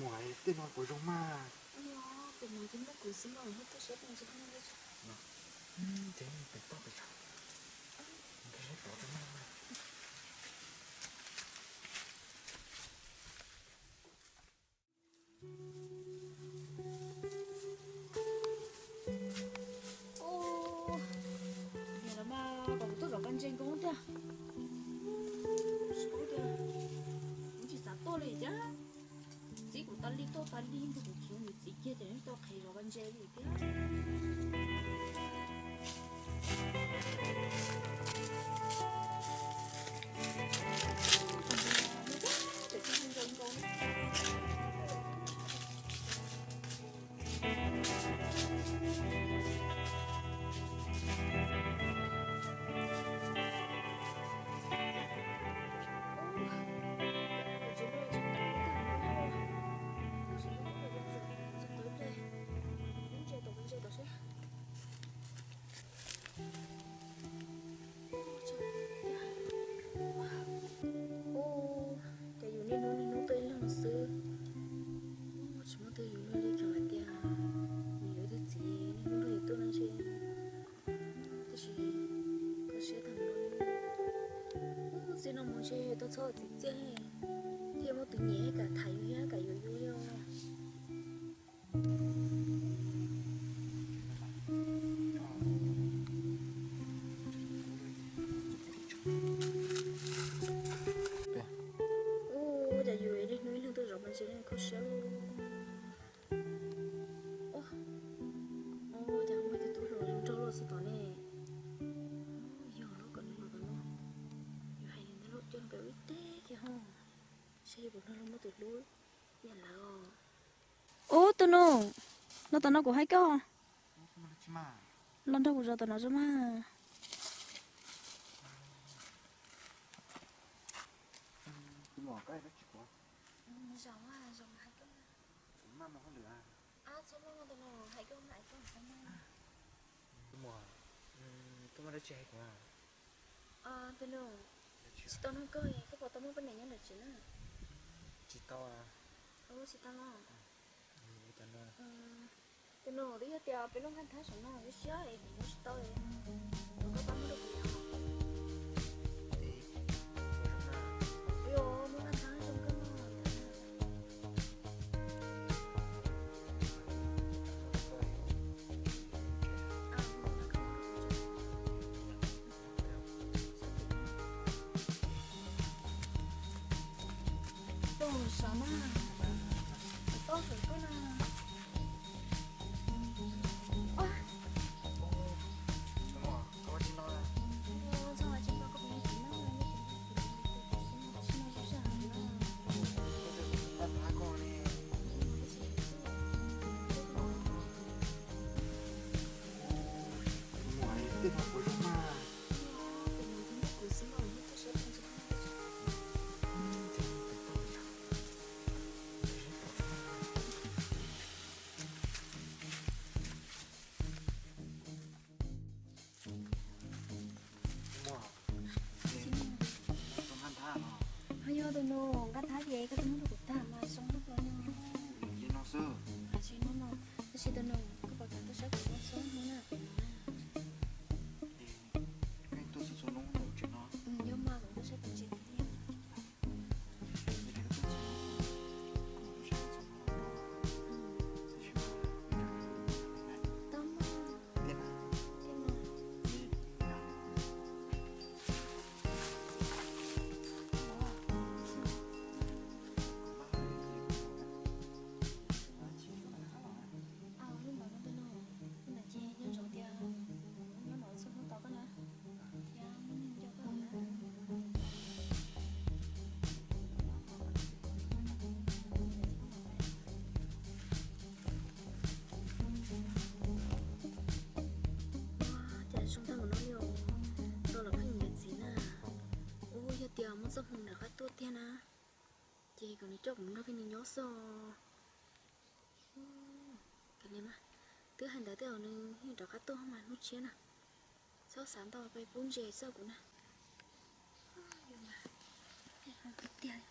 Muam, tej no puas zoo mas? Tus no ces muab kuv xwb mas, tuaj saib pes tsawg. Ces pem toj pem tsawg, saib tod rau na. Niam los mas kom kuv tuaj zov pas ntses nkaus tiag. Kuv tsis xav tuaj li thiab. Txiv kuv tas li tuaj tas li, kuv txiv nws txiv kiag ces tau qhev zov pas ntses li thiab. Ua cas yus niaj hnub niaj hnub tuaj ib leeg no xwb, tsis muaj twg yuav luag li, tsuas hais tias yus yog ib tug txiv niaj hnub nrog yus tuaj no ntshe. Tab sis koj siab tag npaum no li. Ub, txij no mus ntshe tau txhob txiv txiaj thiab, muaj tus nyiam kam tham yus thiab kam yuav yus li os. Ua cas yus niaj hnub ib leeg tuaj zov pas ntses no kho siab li. Ua cas muaj ib tug tub hluas nraug luaj xwb tod ne. Yog lub kom nws los tom no, yus hais li ntawd lub coj pem ua ib teg kiag ho, saib yus puas nrog luag muaj tus hlub ib yam lawv os. Ub, tus nus, los tom no kuv hais koj. Los nrog kuv zov tom no zog mas. Tus muam, koj muaj dab tsi hais kuv? Tus nus, tsis tau nug koj, koj puas tau muaj poj niam nyob nram tsev na? Tsis tau. Tsis tau. Tus nus, twb yog tias peb lub nkaj thab saum no lub siab es kuv muab tsis tau, koj pab muab rau kuv. Muab nkaj thab zoo kawg no. Tus sav na, tau saum koj na. Ho yog tus nus, nkaj thab ces koj twb muab rau kuv tag mas zoo nkauj kawg no. Li no xwb. Tab sis tus nus, koj puas kam tuaj saib kuv ua txhuab hnub na? Koj tuaj txhua txhua hnub ntawm tsev no. Yog mas, kuv tuaj saib pes ntses tiag tiag. Lub ntawd no, lub ntawd ces nco ntsoov tias nyob no txhua hnub tos koj na, thiab muaj neeg nco koj na. Ua cas zoo tag npaum no li os, tau los pheej niam txiv na. Ua yog tias muaj txoj hmoo nram qab tuaj tiag na, ces kom nws coj kuv mus nrog peb nws nyob xwb os. Kav liam mas, twb hais ntawd tej zaum nws yeej rov qab tuaj mas hnub tshiab na. Txhob xav ntau, peb pub ntses xwb kuv na. Tiag,